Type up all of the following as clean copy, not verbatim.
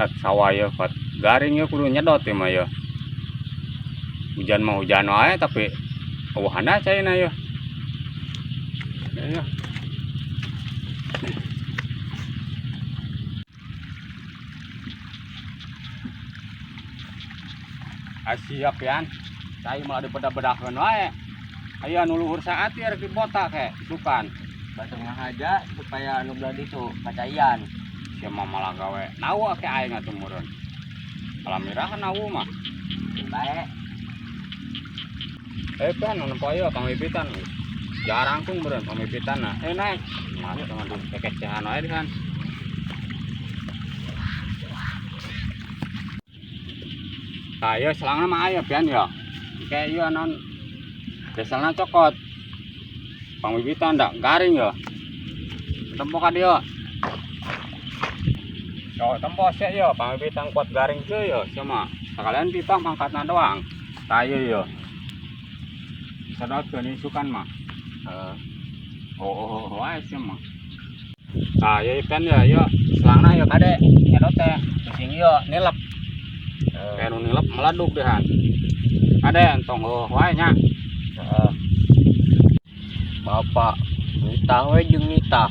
Tat sawah ya pat garing ya kudu nyedot ya mah ya. Hujan mah hujan wae tapi eueuhana caina ya. Ya. Ah, siap yan. Cai malah dibedah-bedahkeun wae. Aya nu luhur saat ya rek dibotak ke isukan. Batu ngahaja supaya anu belah ditu kacaian. Sia mah malah gawe nawa ke aing atuh meureun. Alamirahan nawu mah. Bae. Eh kan nu nempo ieu pamipitan. Jarang tuh meureun pamipitan nah. Eh naik. Masuk dengan di kekecehan wae kan. Tah ieu selangna mah aya pian ya. Kayak ieu non deselna cokot. Pamipitan dak garing ya. Tempo ka dieu. Yo tempo sih yo, pamipitan kuat garing teu yo sia mah. Sekalian pipa mangkatna doang. Tah ieu yo. Sedotkeun isukan mah. Heeh. Oh, wae sia mah. Tah ieu pian ya, yo selangna yo kade nyedot teh. Bising ieu nilep. Kayak nu nilep meleduk dehan. Kade entong heuh wae nya. Heeh. Bapak nitah we jeung nitah.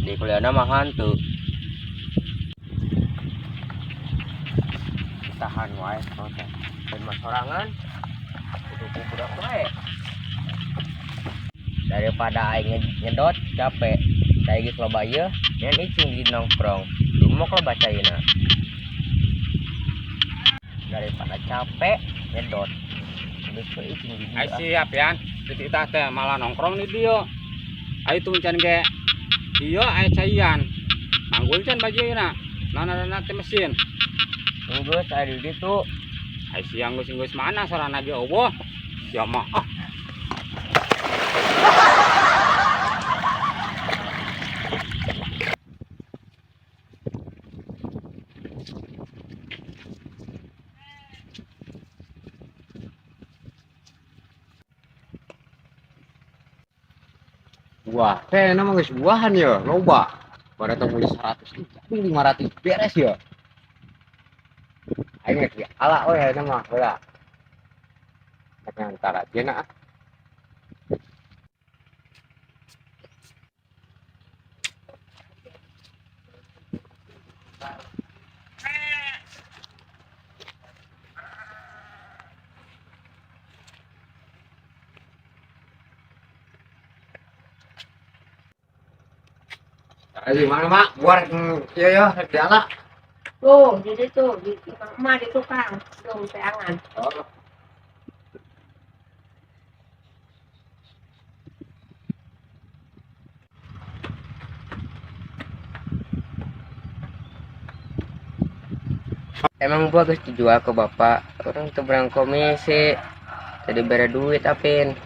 Di kuliahna mah hantu. Tahan wae teh. Dan mah sorangan kudu ku budak wae. Daripada aing nyedot capek. Cai geus loba ieu, nyan icing di nongkrong. Dumok loba caina. Daripada capek nyedot. Geus we icing di dieu. Ai siap yan. Dititah teh malah nongkrong di dieu. Ai teu can ge ieu aya caian. Panggul can bajeuna. Naon teh mesin. Geus aya di ditu. Ai siang geus geus mana sarana ge eueuh. Sia mah ah. Buah teh nama geus buahan ya, loba. Pada tong beli 100 jadi 500 beres ya. Aing rek ala we ayeuna mah heula. Rek ngantar aja na. Ayo mana mak? Buah rek ieu ya rek diala. Tuh, di situ, di emak di tukang, dong peangan. Oh. Emang buah geus dijual ke bapak, orang teu berang komisi. Jadi bere duit apin.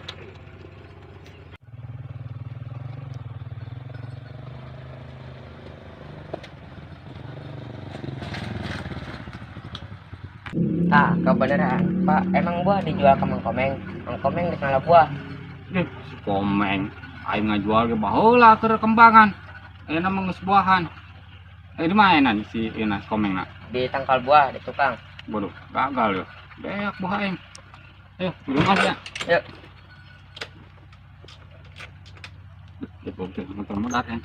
Tah, kebenaran, Pak. Emang buah dijual ke Mang Komeng? Mang Komeng geus ngala buah. Deh, si Komeng aing ngajual ge baheula keur kembangan. Ayeuna mah geus buahan. Di mana si ieu si Komeng na? Di tangkal buah di tukang. Waduh, gagal yo. Beak buah aing. Ayo, minum aja. Yuk. Ya, bogor motor modar ya.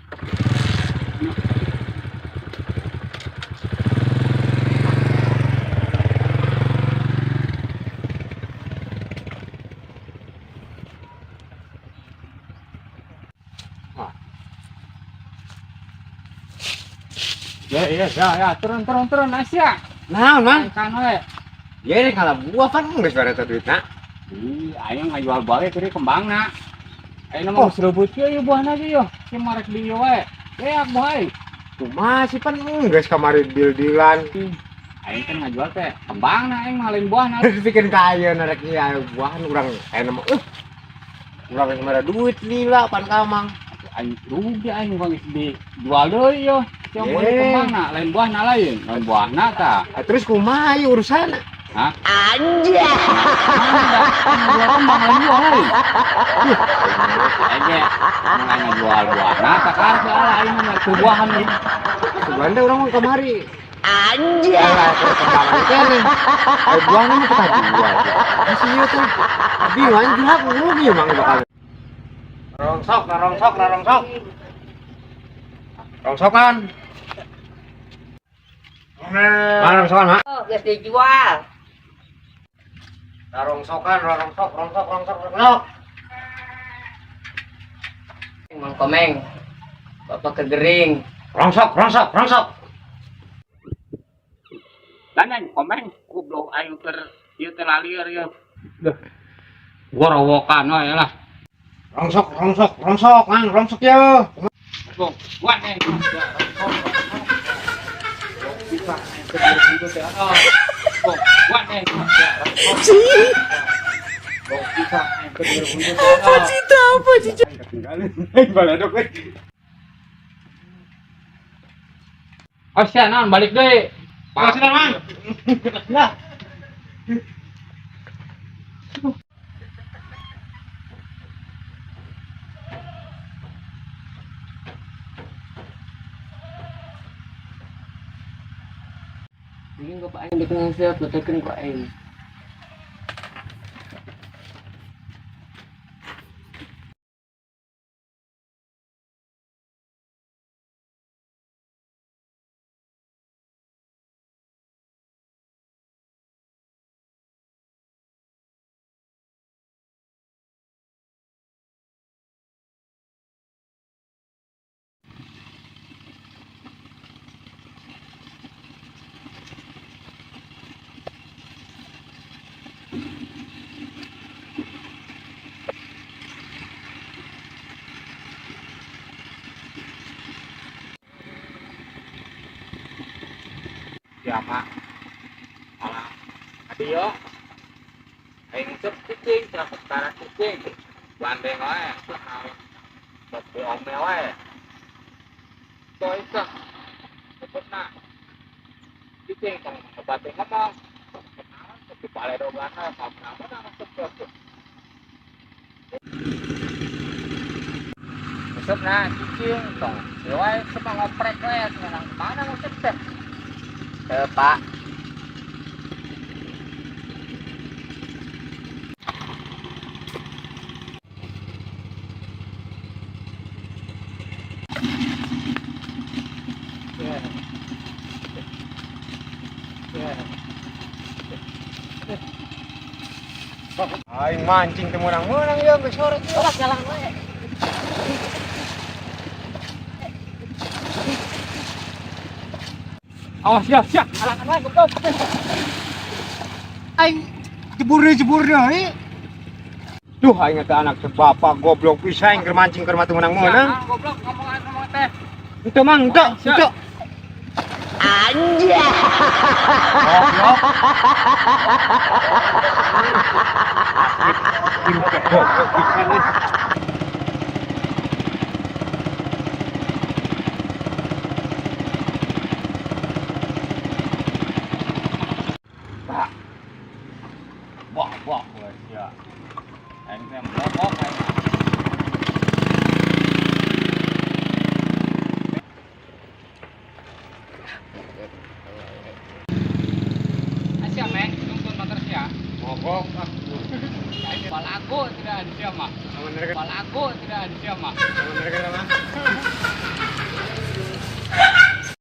Ya, ya, ya, ya, turun, turun, turun, Asia. Naon, Mang? Kan we. Ieu rek ngala buah pan geus bare teh duitna. Ih, aing ngajual buah ge keur kembangna. Ayeuna mah geus rebut ieu ieu buahna ge ieu. Si marek di ieu wae. Beak buah aing. Kumaha sih pan geus kamari deal-dealan. Aing kan ngajual teh kembangna aing mah lain buahna. Bikin kaya narek ieu aya buahan urang ayeuna mah urang geus mere duit lila pan ka Mang. Aing rugi aing bang geus dijual deui ieu. Yang boleh kembangna, lain buahna lain. Lain buahna tah. Ah, terus kumaha ieu urusanna? Hah? Anjay. Jual kembang lain buah lain. Aing ge mun aing ngajual buahna tah karep ala aing mah teu buahan deui. Sebenarnya urang mah kamari Anjay. Perkembangan teh. Ayo buang ini kita jual. Masih ieu tuh. Bingung aing jual rugi mang bakal. Rongsok, rongsok, rongsok. Rongsokan. Mana rongsokan, Mak? Oh, geus dijual. Rongsokan, rongsok, rongsok, rongsok, rongsok. Mang Komeng. Bapak kegering. Rongsok, rongsok, rongsok. Lanan komeng goblok aing keur ieu teh lalieur ieu. Duh. Gorowokan wae lah. Rongsok, rongsok, rongsok, Mang, rongsok ya. Bong, buat nih. Apa sih itu? Apa sih? Ketinggalan. Baledok we. Oh, sia naon balik deui. Makasih, Mang. Lah. Bikin bapak aing dek ngeuseup, betekeun ku aing. Ya, Mak. Alah. Adio. Aing cep cicing, cenah perkara cicing. Bandeng wae, cenah. Sok diomel wae. Toy teh. Cepetna. Cicing tong bate ngomong. Kenalan tapi paledogan kamu masuk ke. Usep nah cicing tong. Ieu wae semua ngoprek wae cenah mana ngusep teh. Teu, Pak. Aing mancing teu meunang-meunang ya geus sore. Ulah jalan wae. Awas ya, siap. Alangan wae goblok. Aing jebur deui. Duh aing teh anak teh bapak goblok pisan aing keur mancing keur mah teu meunang-meunang. Siap, goblok ngomong ngomong teh. Henteu Mang, henteu, Siap. henteu. Anjay. Goblok. Goblok pisan euy. Pak. Wah, wah, wah, ya. Aing teh melokok aing. Asia meng, tungtun motor sia. Mogok ah. Aing balago tidak ada sia mah. Bener Balago tidak ada sia mah. bener kan mah.